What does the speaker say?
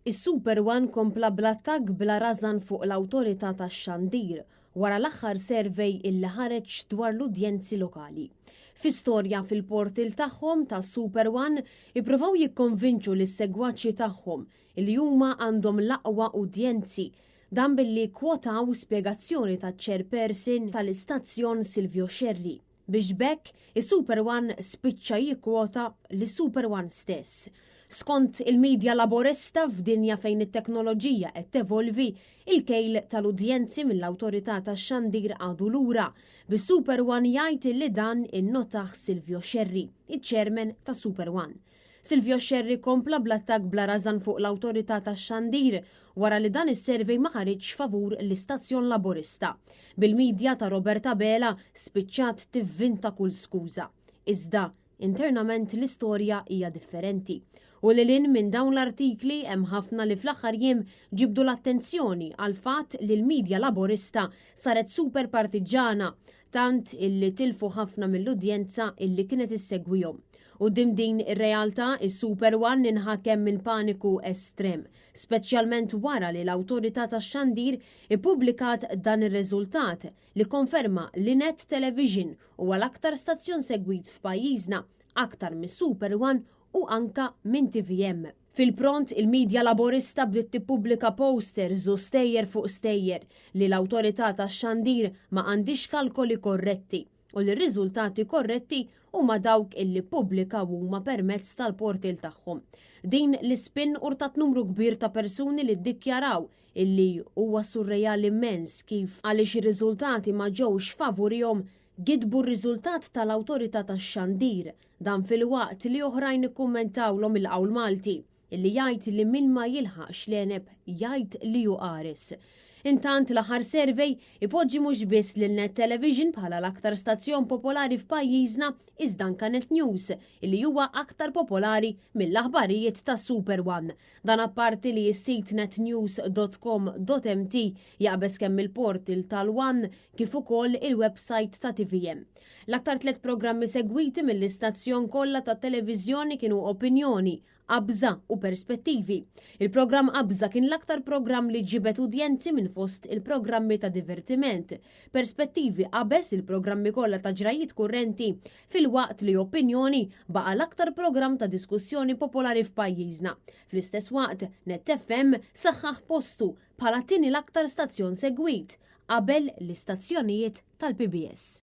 Is-Super One kompla bl-attakk bla rażan fuq l-Awtorità tax-Xandir wara l-aħħar survey illi ħareġ dwar l-udjenzi lokali. Fi storja fil-portal tagħhom ta' Super One ippruvaw jikkonvinċu lis-segwaċi tagħhom illi huma għandhom l-aqwa udjenzi dan billi kwotaw spjegazzjoni taċ-chairperson tal-istazzjon Silvio Scerri. Biex b'hekk is-Super One spiċċa jikkwota lis-Super One stess. Skont il-midja Laburista f'dinja fejn it-teknoloġija qed tevolvi, il-kejl tal-udjenzi mill-Awtorità tax-Xandir għadu lura, bis-Super One jgħid li dan innotah Silvio Scerri, iċ-chairman ta' Super One. Silvio Scerri kompla bl-attakk bla rażan fuq l-Awtorità tax-Xandir wara li dan is-survey ma ħariġx favur l-istazzjon Laburista. Bil-media ta' Robert Abela spiċċat tivvinta kull skuża. Iżda, internament l-istorja hija differenti. U lil hinn minn dawn l-artikli hemm ħafna li fl-aħħar jiem ġibdu l-attenzjoni għall-fatt li l-media Laburista saret super partiġġana tant illi tilfu ħafna mill-udjenza illi kienet issegwihom. Quddiem din ir-realtà, is-Super One inħakem minn paniku estrem, speċjalment wara li l-Awtorità tax-Xandir ippubblikat dan ir-riżultat li kkonferma li Net Television huwa l-aktar stazzjon segwit f'pajjiżna, aktar mis-Super One u anka minn tvm. Fil-pront, il-media Laburista bdiet tippubblika posters u stejjer fuq stejjer li l-Awtorità tax-Xandir ma għandhiex kalkoli korretti u li r-riżultati korretti huma dawk illi ppubblikaw huma permezz tal-portal tagħhom. Din l-ispin urtat numru kbir ta' persuni li ddikjaraw illi huwa surreali immens kif għaliex ir-riżultati ma ġewx favurihom Gidbu r-riżultat tal-Awtorità tax-Xandir, dan filwaqt li oħrajn ikkummentawlhom il-qawl Malti, illi jgħid li min ma jilħaqx l-għeneb jgħid li hu qares. Intant l-aħħar survey ipoġġi mhux biss lil Net Television bħala l-aktar stazzjon popolari f'pajjiżna iżda anka Net News illi huwa aktar popolari mill-aħbarijiet ta' Super One. Dan apparti li s-sit netnews.com.mt jaqbeż kemm il-portal tal-One kif ukoll il-websajt ta' tvm. L-aktar tlett programmi segwiti mill-istazzjon kollha tat-televiżjoni kienu Opinjoni, Qabża u Perspettivi. Il-programm Qabża kien l-aktar programm li ġibed udjenzi minn fost il-programmi ta' divertiment. Perspettivi qabeż il-programmi kollha ta' ġrajjiet kurrenti filwaqt li Opinjoni baqa' l-aktar programm ta' diskussjoni popolari f'pajjiżna. Fl-istess waqt, Net FM saħħaħ postu bħala t-tieni l-aktar stazzjon segwit, qabel l-istazzjonijiet tal-PBS.